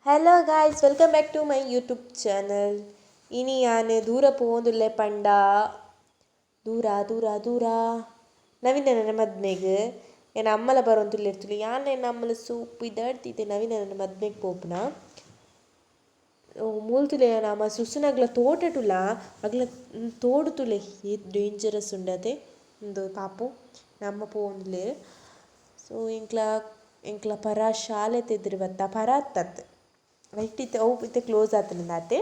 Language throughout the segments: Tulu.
Hello guys, welcome back to my YouTube channel. ಇನಿ ಯಾನ್ ದೂರ ಪೋವೊಂದುಲ್ಲೆ ಪಂಡ ದೂರ ದೂರ ದೂರ ನವೀನನ ಮದ್ಮೆಗ್ ಎನ್ನ ಅಮ್ಮಲ ಬರೊಂದುಲ್ಲೆರ್ ಯಾನ್ ಎನ್ನ ಅಮ್ಮಲ ಸೂಪು ಇದಾಡ್ತಿತ್ತೆ ನವೀನನ ಮದ್ಮೆಗ್ ಪೋಪುನ. ಮೂಲು ನಮ ಸುಸುನಗ್ಲ ತೋಟಟುಲ ಅಗ್ಲ ತೋಡು ತೂಲೆ ಏತ್ ಡೇಂಜರಸ್ ಉಂಡತೆ ಉಂದು ಪಾಪು ನಮ್ಮ ಪೋವೊಂದುಲ್ಲೆರ್. ಸೊ ಎಂಕ್ಲ ಎಂಕ್ಲ ಪರ ಶಾಲೆ ತೆದ್ರ್ ಬತ್ತ ಪರ ಅತ್ತತ್ ರೈಟ್ ಇತ್ತೆ ಅವು ಇತ್ತೆ ಕ್ಲೋಸ್ ಆತುಂಡಾತೆ.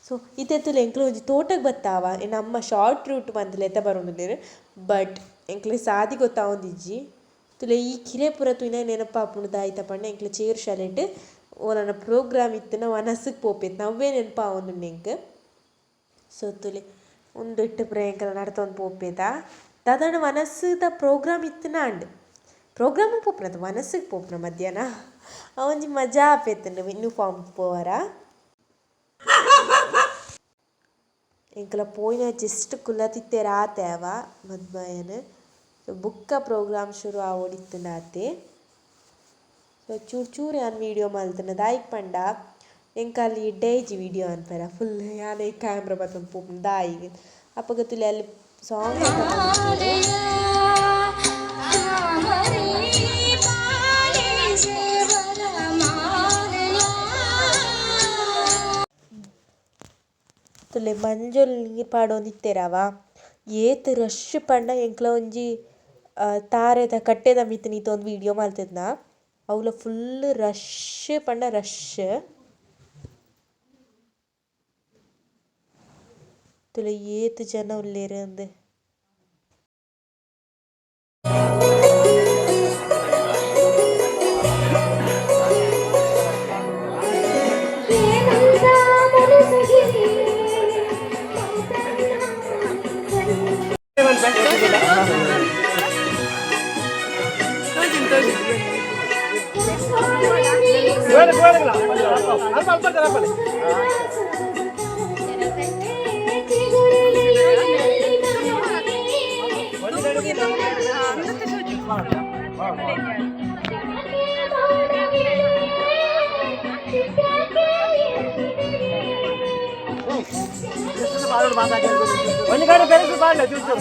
ಸೊ ಇತ್ತೆ ತೂಲೆ ಎಂಕ್ಲ ಒಂಜಿ ತೋಟಗ್ ಬತ್ತಾವ ಎನ್ನ ಅಮ್ಮ ಶಾರ್ಟ್ ರೂಟ್ ಪಂದ್ ಲೆತ ಬರೊಂದುಲ್ಲೆರ್ ಬಟ್ ಎಂಕ್ಲೆ ಸಾದಿ ಗೊತ್ತಾವೊಂದಿಜ್ಜಿ. ತೂಲೆ ಈ ಕಿರೆ ಪೂರ ತೂಯಿನ ನೆನಪಾಪುಂಡು ದಾಯ್ತ ಪಂಡ ಎಂಕ್ಲೆ ಚೇರ್ ಶಾಲೆಟ್ ಓಲನ ಪ್ರೋಗ್ರಾಮ್ ಇತ್ತಿನ ವನಸುಗ್ ಪೋಪೆತ್ ನವ್ವೇ ನೆನಪಾವೊಂದುಂಡು ಎಂಕ್. ಸೊ ತೂಲೆ ಉಂದೆಟ್ ಪೂರ ಎಂಕಲ್ನ ನಡತೊಂದು ಪೋಪೆದ ದಾದಾಂಡ ವನಸುದ ಪ್ರೋಗ್ರಾಮ್ ಇತ್ತಿನ ಆಂಡ್ ಪ್ರೋಗ್ರಾಮ್ ಪೋಪುನದು ವನಸುಗ್ ಪೋಪುನ ಮಧ್ಯಾಹ್ನ ಅವೊಂಜಿ ಮಜಾ ಆಪೆತ್ತುಂಡು ಯೂನಿಫಾರ್ಮ್ ಪೋವರ. ಎಂಕಲ ಪೋಯಿನ ಜಸ್ಟ್ ಕುಲ್ಲತಿತ್ತೆರ್ ಆತೆ ಅವ ಮದ್ಮಯನ್. ಸೊ ಬುಕ್ಕ ಪ್ರೋಗ್ರಾಮ್ ಶುರು ಆವೊಡಿತ್ತುಂಡಾತೆ. ಸೊ ಚೂರು ಚೂರು ಯಾನ್ ವೀಡಿಯೋ ಮಲ್ತುಂಡ ದಾಯೆಗ್ ಪಂಡ ಎಂಕ್ ಅಲ್ಲಿ ಎಡ್ಡೆ ಇಜ್ಜಿ ವೀಡಿಯೋ ಅನ್ಪೆರ ಫುಲ್ ಯಾನೆ ಕ್ಯಾಮ್ರಾ ಪತೊಂದು ಪೋಪುನು ದಾಯೆಗ್ ಅಪಗ ತೂಲೆ ಅಲ್ಲಿ ಸಾಂಗ್ ತೂಲೆ ಮಂಜೊಲ್ ನೀರ್ ಪಾಡೊಂದಿತ್ತೆರವ ಏತ್ ರಶ್ ಪಂಡ ಎಂಕ್ಲ ಒಂಜಿ ತಾರೆದ ಕಟ್ಟೆದ ಮಿತ್ತ್ ನಿತೊಂದು ವೀಡಿಯೋ ಮಲ್ತಿದ್ನ ಅವ್ಲ ಫುಲ್ ರಶ್ ಪಂಡ ರಶ್. ತೂಲೆ ಏತ್ ಜನ ಉಲ್ಲೆರ್ ಅಂದ್. ಒಂಜಿ ಗಾಡಿ ಪೆರಸು ಪಾಡ್ಲೆ ಚೂರು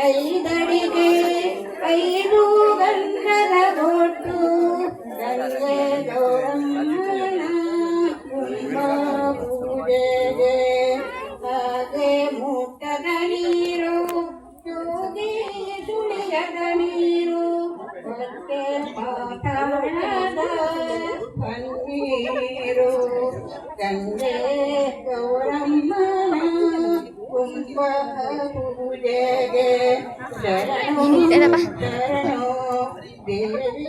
ಐದಡಿಗೆ ಐದು ಗಂಧದ ಬೊಟ್ಟು ಗಂಗೆ ಗೌರಮ್ಮನ ಕುಂಭ ಪೂಜೆಗೆ ಹಾಗೆ ಮುಟ್ಟದ ನೀರು ಜೋಗಿ ಸುಳಿಯದ ನೀರು ಮತ್ತೆ ಪಾತಾಳದ ಪನ್ನೀರು ಗಂಗೆ ಗೌರಮ್ಮನ ಕುಂಭ ಪೂಜೆಗೆ ಶರಣು ಶರಣು ದೇವಿ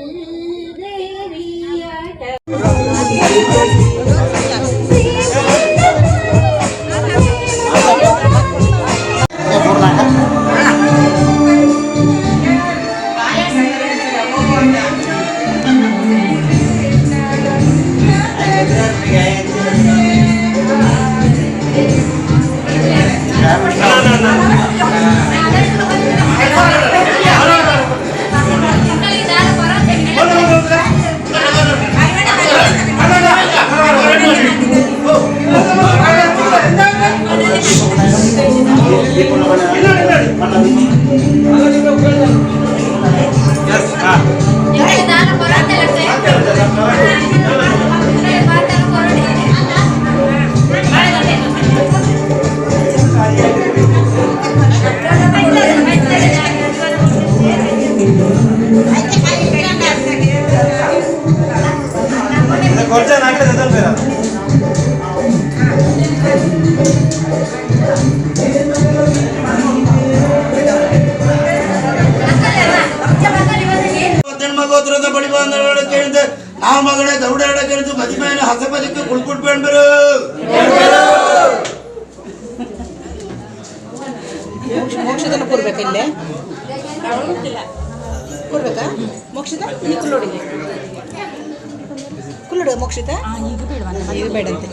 ದೇವಿಯ ಗೋತ್ರದ ಬಳಿ ಬಂದ ಕೇಳಿದೆ ಆ ಮಗಳೇ ದೌಡಾಡ ಕೇಳಿದ್ದು ಮದಿಮೇಲೆ ಹಸಪದಕ್ಕೆ ಕುಳ್ಕುಟ್ಬೇಡ್ಬರು. ಮೋಕ್ಷದನ್ನು ಕೂರ್ಬೇಕಾ ಇಲ್ಲೇ ಕೂರ್ಬೇಕಾ ಮೋಕ್ಷದ? ನೀ ಕುಲ್ಲೋಡಿ ಕುಲ್ಲೋಡು ಮೋಕ್ಷಿತ, ಈಗ ಬೇಡಂತೆ.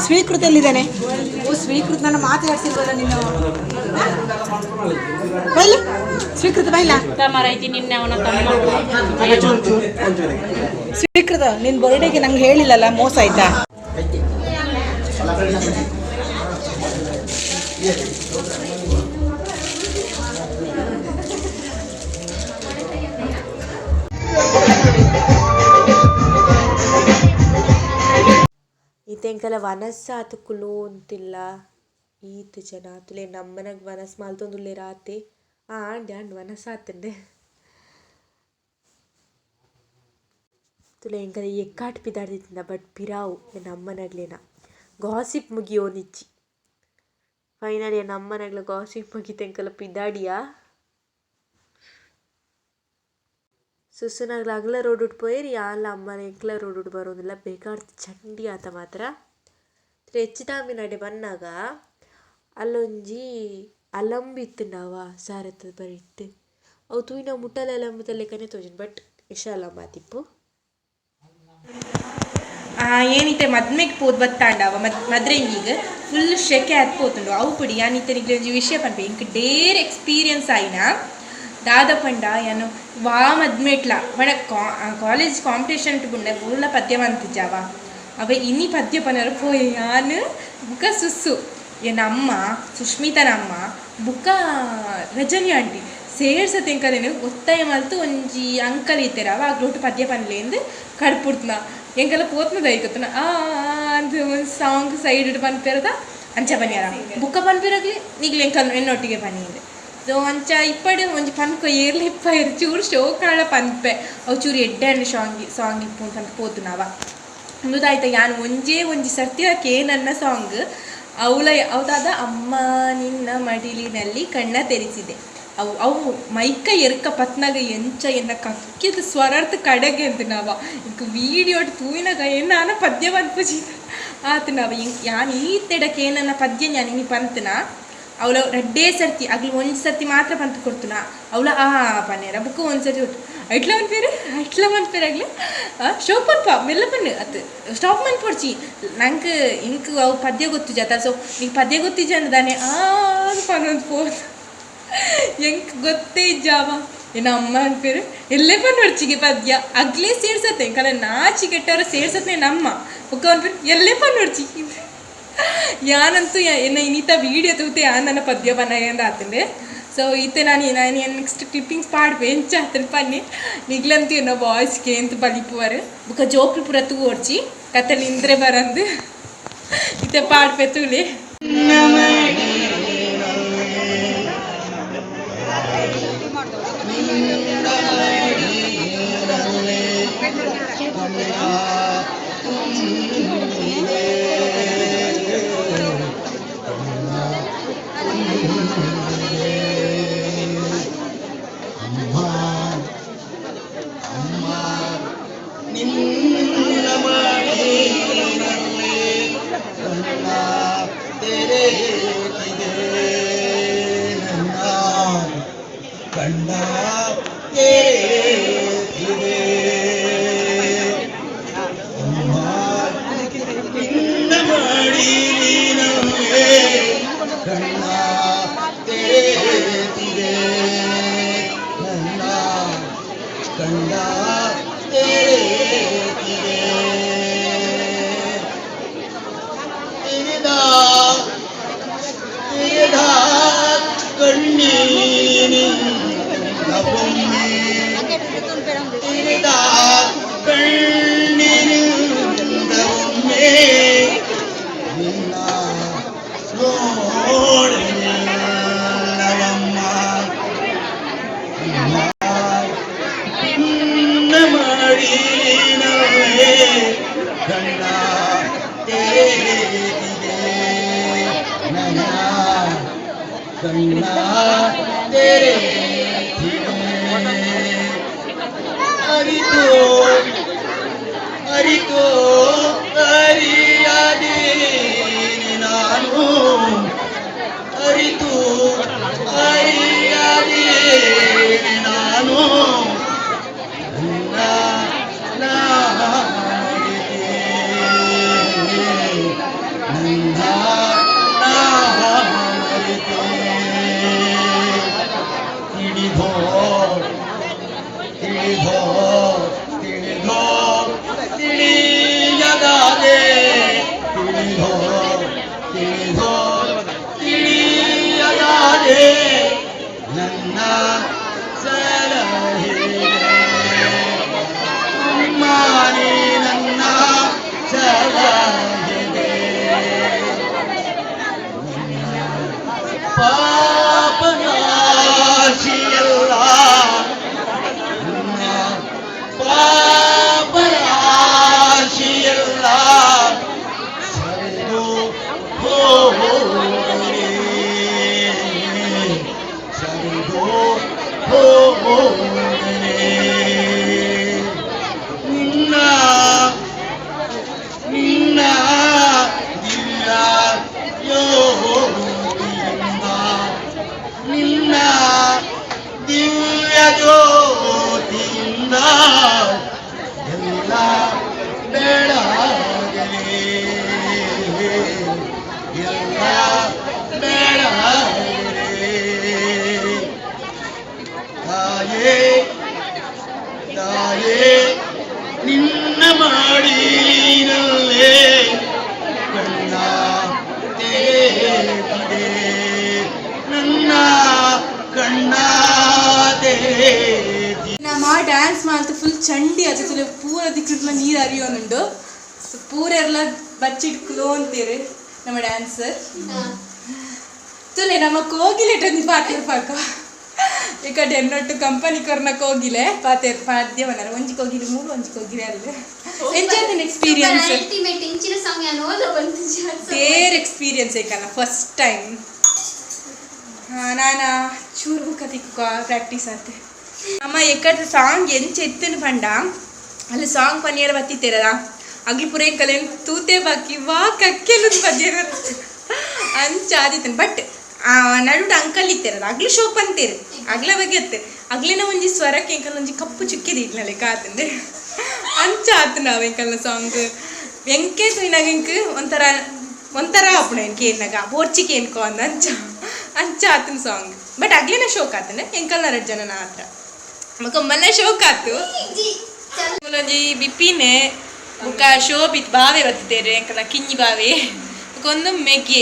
ಸ್ವೀಕೃತ ಎಲ್ಲಿದ್ದಾನೆ? ಓ ಸ್ವೀಕೃತ, ನನ್ನ ಮಾತಾಡ್ಸಿಲ್ವಲ್ಲ ನೀನು? ಬೈಲ ಸ್ವೀಕೃತ ಬೈಲ. ಸ್ವೀಕೃತ, ನಿನ್ನ ಬರ್ಡೇಗೆ ನಂಗೆ ಹೇಳಿಲ್ಲಲ್ಲ, ಮೋಸ ಆಯ್ತಾ? ಇತ್ತೆ ಎಂಕಲ್ಲ ವನಸ್ಸಾತ್ ಕುಲೋಂತಿಲ್ಲ ಈತ್ ಜನ ತುಲೆ ನಮ್ಮನಗ್ ವನಸ್ ಮಲ್ತೊಂದುಲ್ಲೆರ್ ಆತೆ. ಆಂಡ್ ಆಂಡ್ ವನಸ್ ಆತುಂಡು. ತುಲೆ ಎಂಕಲ್ಲ ಎಕ್ಕಾಟ್ ಪಿದಾಡ್ದಿತ್ತಿಂದ ಬಟ್ ಪಿರಾವು ಎನ್ನ ಅಮ್ಮನಗ್ಲೆನ ಗಾಸಿಪ್ ಮುಗಿಯೊಂದಿಜ್ಜಿ. ಫೈನಲಿ ಎನ್ನ ಅಮ್ಮನಗ್ಲ ಗಾಸಿಪ್ ಮುಗಿತ್ ಎಂಕಲ್ಲ ಪಿದಾಡಿಯಾ. ಸುಸುನಗ್ಲ ಅಗ್ಲ ರೋಡುಡ್ ಪೋಯೆರ್, ಯಾನ್ಲ ಅಮ್ಮನ ಎಂಕ್ಲ ರೋಡುಡ್ ಬರೋಂದುಲ್ಲ. ಬೇಕಾರ್ದ್ ಚಂಡಿ ಆತ ಮಾತ್ರ. ಹೆಚ್ಚಿದಾಮಿನಡೆ ಬನ್ನಗ ಅಲ್ಲೊಂಜಿ ಅಲಂಬು ಇತ್ತ್ಂಡವ ಸಾರತ್ತದ ಬರಿಟ್. ಅವು ತೂಯಿನ ಮುಟ್ಟಲೆ ಅಲಂಬುದ ಲೆಕ್ಕನೆ ತೋಜುಂಡು ಬಟ್ ಇಷ ಅಲಂಬು ಆದಿಪ್ಪು. ಏನಿತ್ತೆ ಮದ್ಮೆಗ್ ಪೋದು ಬತ್ತಾಂಡವ ಮದ್ರೆಂಗಿಗ್ ಫುಲ್ ಶೆಕೆ ಆತ್ ಪೋತುಂಡು. ಅವು ಪುಡಿ ಯಾನ್ ಇತ್ತೆ ನಿಕ್ಲೆ ಒಂಜಿ ವಿಷಯ ಪನ್ಪೆ. ಎಂಕ್ ಡೇರ್ ಎಕ್ಸ್ಪೀರಿಯನ್ಸ್ ಆಯಿನ ದಾದ ಪಂಡ, ಯಾನ್ ವಾ ಮದ್ಮೆಟ್ಲ ಪಂಡ ಕಾಲೇಜ್ ಕಾಂಪಿಟೇಷನ್ ಬುಂಡೆ ಊರ್ಲ ಪದ್ಯ ಮಂತಿಜ್ಜಾವ. ಅವೆ ಇನಿ ಪದ್ಯ ಪನರ ಪೋಯೆ ಯಾನ್ ಬುಕ ಸುಸ್ಸು, ಎನ್ನ ಅಮ್ಮ ಸುಷ್ಮಿತನ ಅಮ್ಮ ಬುಕ ರಜನಿ ಆಂಟಿ ಸೇರ್ಸತ್ ಎಂಕಲೆನ್ ಒತ್ತಾಯ ಮಲ್ತ್ ಒಂಜಿ ಅಂಕಲ್ ಇತ್ತೆರ್ ಅವ ಅಗ್ಲೊಟ್ಟು ಪದ್ಯ ಪನ್ಲೇಂದ್ ಕಡ್ಪುಡ್ತ್ನ. ಎಂಕಲ ಪೋತ್ನ ದೈಕೊತ್ತುನ ಆ ಅಂದ್ ಒಂಜಿ ಸಾಂಗ್ ಸೈಡ್ ಪನ್ಪೆರದ ಅಂಚ ಪನ್ಯರ. ಬುಕ್ಕ ಪನ್ಪೆರಗ್ಲಿ ನಿಗ್ಲೆ ಎಂಕಲ್ ಎನ್ನೊಟ್ಟಿಗೆ ಪನೀಂದ್. ಸೊ ಅಂಚ ಇಪ್ಪಡ್ ಒಂಜಿ ಪನ್ಕೊ ಏರ್ಲ ಇಪ್ಪೈರ್ ಚೂರು ಶೋಕಾಳ ಪನ್ಪೆ. ಅವು ಚೂರು ಎಡ್ಡೆ ಅಂಡ್ ಶಾಂಗ್ ಸಾಂಗ್ ಇಪ್ಪು ಪಂದ್ ಪೋತುನವ. ಉಂದುದಾಯ್ತ ಯಾನ್ ಒಂಜೇ ಒಂಜಿ ಸರ್ತಿ ಕೇನನ್ನ ಸಾಂಗ್ ಅವಳ ಅವು ಅಮ್ಮ ನಿನ್ನ ಮಡಿಲಿನಲ್ಲಿ ಕಣ್ಣ ತೆರೆಸಿದೆ. ಅವು ಅವು ಮೈಕ ಎರ್ಕ ಪತ್ನಾಗ ಎಂಚ ಎನ್ನ ಕಕ್ಕಿದ ಸ್ವರಾರ್ಥ ಕಡೆಗೆ ಅಂತ ನಾವ ಇಂಕ್ ವೀಡಿಯೋಡ್ ತೂಯಿನಾಗ ಎನ್ನಾನ ಪದ್ಯ ಪನ್ಪುಜಿ ಆತು. ನಾವ ಯಾನ್ ಈತೆಡ ಕೇನನ್ನ ಪದ್ಯ ಯಾನ್ ಇನಿ ಪಂತನ. ಅವಳ ರಡ್ಡೇ ಸರ್ತಿ ಅಗ್ಲು ಒಂಜಿ ಸರ್ತಿ ಮಾತ್ರ ಪಂತ್ ಕೊಡ್ತುನ. ಅವಳ ಆ ಪನ್ನೇರ ಬುಕ್ಕ ಒಂಜಿ ಸರ್ತಿ ಕೊಟ್ಟು ಐಟ್ಲ ಪನ್ಪೇರು ಐಟ್ಲ ಪನ್ಪೇರು ಅಗ್ಲು ಶೋಕ್ ಪನ್ಪ ಮೆಲ್ಲ ಪನ್ನು ಅತ್ ಸ್ಟಾಪ್ ಮನ್ಪೊಡ್ಚಿ. ನಂಕ್ ಇಂಕ್ ಅವು ಪದ್ಯ ಗೊತ್ತುಜ ಸೊ ನಿಂಕ್ ಪದ್ಯ ಗೊತ್ತಿಜ್ಜ ದಾನೆ ಆ ಪನೊಂದು ಪೋದು ಎಂಕ್ ಗೊತ್ತೇ ಇಜ್ಜಾವ. ಎನ್ನ ಅಮ್ಮ ಅನ್ಪೇರು ಎಲ್ಲೇ ಪನ್ನೊಡ್ಚಿಗೆ ಪದ್ಯ ಅಗ್ಲೇ ಸೇರ್ಸತ್ತೆ ಕಲ ನಾಚಿ ಕೆಟ್ಟವರ ಸೇರ್ಸತ್ತೆ ನಮ್ಮ ಬೊಕ್ಕ ಅನ್ಪೇರು ಎಲ್ಲೇ ಪನ್ನೊಡ್ಚಿ. ಯಾನಂತೂ ಎನ್ನ ಇನಿತ ವೀಡಿಯೋ ತೂತೆ ಯಾನ್ ನನ್ನ ಪದ್ಯ ಪನಯಂದ ಆತಂಡೆ. ಸೊ ಇತ್ತೆ ನಾನು ನಾನು ನೆಕ್ಸ್ಟ್ ಕ್ಲಿಪ್ಪಿಂಗ್ಸ್ ಪಾಡ್ಪೆ ಎಂಚ ಆತಂಡ್ ಪನ್ನಿ. ನಿಗ್ಲಂತೂ ಎನ್ನ ವಾಯ್ಸ್ ಕೇಂತ ಬಲಿಪುವರು. ಬೊಕ ಜೋಕ್ಲು ಪೂರ ತೂವೊಡ್ಚಿ ಕತ್ತಲೆ ಇಂದ್ರೆ ಬರಂದು ಇತ್ತೆ ಪಾಡ್ಪೆ ತೂಲೆ. ಕಣ್ಣ ತೆರೆದಿದೆ. ಅಮ್ಮ ನಿನ್ನ ಮಡಿಲಿನಲ್ಲೇ ಕಣ್ಣ ತೆರೆದಿದೆ, ನನ್ನ ಕಣ್ಣ ತೆರೆದಿದೆ. ತೆರೆದ ತೆರೆದ ಕಣ್ಣೀರಿನಿಂದ ಒಮ್ಮೆ, ತೆರೆದ ಕಣ್ಣಿನಿಂದ ಒಮ್ಮೆ ನಿನ್ನ ನೋಡಲಿಲ್ಲವಮ್ಮ. ನಿನ್ನ ಮಡಿಲಿನಲ್ಲೇ ಕಣ್ಣ ತೆರೆದಿದೆ, ನನ್ನ ಕಣ್ಣ ತೆರೆದಿದೆ. ಅರಿತು ಅರಿತು ಅರಿಯದೇನೆ ನಾನು, ಅರಿತು ಅರಿಯದೇನೆ ನಾನು. ತಿಳಿದೋ ತಿಳಿದೋ ತಿಳಿಯದಾದೆ, ತಿಳಿದೋ ತಿಳಿದೋ ತಿಳಿಯದಾದೆ ನನ್ನ ಸಲಹೆ, ಅಮ್ಮಾನೇ ನನ್ನ ಸಲಹೆ. ಪಾಪರಾಶಿಯಲ್ಲ, ನನ್ನ ಪಾಪರಾಶಿಯಲ್ಲ ಸರಿದು ಹೋಗಲಿ, ಸರಿದು ಹೋಗಲಿ. ನಿನ್ನ ನಿನ್ನ ದಿವ್ಯ ಜ್ಯೋತಿಯಿಂದ, ನಿನ್ನ ದಿವ್ಯ ಜ್ಯೋತಿಯಿಂದ ಎಲ್ಲ ಬೆಳಗಲಿ, ಎಲ್ಲ ಬೆಳಗಲಿ. ತಾಯೇ, ತಾಯೇ, ನಿನ್ನ ಮಾಡಿನಲ್ಲೇ ಕಣ್ಣ ತೆರೆದಿದೆ, ನನ್ನ ಕಣ್ಣ ತೆರೆದಿದೆ. ನಮ್ಮ ಡ್ಯಾನ್ಸ್ ಮಾಡ್ತು ಫುಲ್ ಚಂಡಿ ಅದು ಪೂರ ದಿಕ್ಕುಡ್ಲ ನೀರು ಹರಿಯೋನುಂಡು. ಸೊ ಪೂರೆಲ್ಲ ಬಚ್ಚಿಟ್ಕುಲು ಅಂತೀರಿ ನಮ್ಮ ಡ್ಯಾನ್ಸರ್. ತುಲೆ ನಮ್ಮ ಕೋಗಿಲೆ ಟೊಂದು ಪಾತೇರ್ ಪಾಕ ಈ ಕಡೆ ಎನ್ನೊಟ್ಟು ಕಂಪನಿ ಕೊರ್ನ ಕೋಗಿಲೆ ಪಾತೇರ್ ಪಾದ್ಯ ಮನಾರ. ಒಂಜಿ ಕೋಗಿಲೆ ಮೂರು, ಒಂಜಿ ಕೋಗಿಲೆ ಅಲ್ಲಿ. Enjoy experience. ಅಲ್ಟಿಮೇಟ್ ಇಂಚಿನ ಸಾಂಗ್ ಯಾನ್ ಓದ ಬಂತು. ತೇರ್ ಎಕ್ಸ್ಪೀರಿಯನ್ಸ್ ಏಕಲ್ಲ ಫಸ್ಟ್ ಟೈಮ್. ನಾನ ಚೂರು ಬುಕ್ಕ ತಿಕ್ಕ ಪ್ರಾಕ್ಟೀಸ್ ಆತೆ. ಅಮ್ಮ ಎಕ್ಕದ ಸಾಂಗ್ ಎಂಚ ಎತ್ತಿನ ಪಂಡ ಅಲ್ಲಿ ಸಾಂಗ್ ಪನಿಯರ ಬತ್ತಿತ್ತೀರದ ಅಗ್ಲಿ ಪುರ ಎಂಕಲೇನು ತೂತೆ ಬಾಕಿ ವಾ ಕಕ್ಕೆಲು ಪದ್ಯ ಅಂಚ ಆದಿತ್ತನ್. ಬಟ್ ನಡುಟ ಅಂಕಲ್ ಇತ್ತಿರದ ಅಗ್ಲಿ ಶೋಪ್ ಅಂತೀರಿ, ಅಗ್ಲ ಬಗ್ಗೆ ಅತ್ತೆ ಅಗ್ಲಿನ ಒಂಜಿ ಸ್ವರಕ್ಕೆ ಎಂಕಲ್ ಒಂಜಿ ಕಪ್ಪು ಚುಕ್ಕಿ ದಿಡ್ನಲೆ ಕಾತಂದೆ ಅಂಚ ಆತು. ನಾವು ಎಂಕಲ್ನ ಸಾಂಗ್ ಎಂಕೆ ತುಯ್ನಾಗ ಎಂಕ್ ಒಂಥರ ಒಂಥರ ಆಪುಣ ಎಂಕೆ ಏನಾಗ ಬೋರ್ಚಿಕೆ ಎನ್ಕೋ ಅಂದ ಅಂಚ ಅಂಚ ಆತನ ಸಾಂಗ್. ಬಟ್ ಅಗ್ಲಿನ ಶೋಕ್ ಆತನೆ ಎಂಕಲ್ನ ರಡ್ಡ್ ಜನನ ಆತ್ರ ಮಕ್ಕ ಶೋಕ್ ಆತು. ಮೂಲೊಂಜಿ ಬಿಪಿನೆ ಬುಕ್ಕ ಶೋಭಿತ್ ಬಾವೆ ಬತ್ತಿದ್ದೇರೆ ಎಂಕಲ್ನ ಕಿಂಜಿ ಬಾವೆ. ಬೊಕ ಒಂದು ಮೆಗ್ಗೆ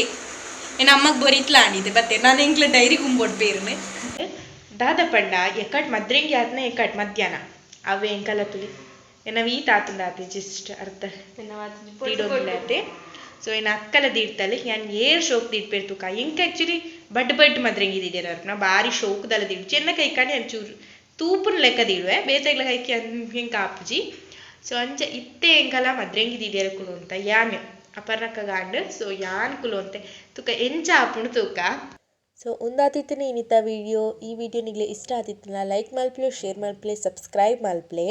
ಏನ ಅಮ್ಮಗ್ ಬೊರಿತ್ಲ ಆಂಡಿದೆ ಬತ್ತೆ. ನಾನು ಎಂಕ್ಲ ಡೈರಿ ಕುಂಬೋಡ್ ಪೇರುನೆ ದಾದ ಪಂಡ ಎಕ್ಕಟ್ ಮದ್ರೆಂಗಿ ಆತ್ನ ಎಕ್ಕಟ್ ಮಧ್ಯಾಹ್ನ ಅವೇ ಎಂಕಲ ತುಲಿ ಎನ್ನ ಈ ತಾತಂದ ಆತೆ ಜಸ್ಟ್ ಅರ್ಧ ತೀಡೋದಿಲ್ಲ. ಸೊ ಏನ ಅಕ್ಕಲ ದೀಡ್ತಲೆ ಯಾನ್ ಏರ್ ಶೋಕ್ ದೀಡ್ಪೇರ್ ತೂಕ. ಎಂಕ್ ಆಕ್ಚುಲಿ ಬಡ್ ಬಡ್ ಮದ್ರೆಂಗಿ ದೀಡ್ಯಾರ ನಾ ಬಾರಿ ಶೋಕ್ದಲ್ಲ ದೀಡ್ ಚೆನ್ನ ಕೈ ಕಾಣಿ ಅಂಚೂರು ತೂಪುನ ಲೆಕ್ಕ ದೀಡುವೆ ಬೇತೆಗ್ಲ ಕೈಕಿ ಎಂಕ್ ಆಪುಜಿ. ಸೊ ಅಂಚ ಇತ್ತೆ ಎಂಕಲ ಮದ್ರೆಂಗಿ ದೀಡ್ಯಾರ ಕುಲು ಅಂತ ಯಾನ್ ಅಪರ್ಣಕ್ಕ ಗಾಂಡ್. ಸೊ ಯಾನ್ ಕುಲು ಅಂತೆ ತೂಕ ಎಂಚ ಆಪುಂಡು ತೂಕ. ಸೊ ಉಂದಾತಿತ್ತನೆ ಇನ್ನಿತ ವಿಡಿಯೋ. ಈ ವಿಡಿಯೋ ನಿಗ್ಲೆ ಇಷ್ಟ ಆತಿತ್ತನ ಲೈಕ್ ಮಲ್ಪಲೆ, ಶೇರ್ ಮಲ್ಪಲೆ, ಸಬ್ಸ್ಕ್ರೈಬ್ ಮಲ್ಪಲೆ.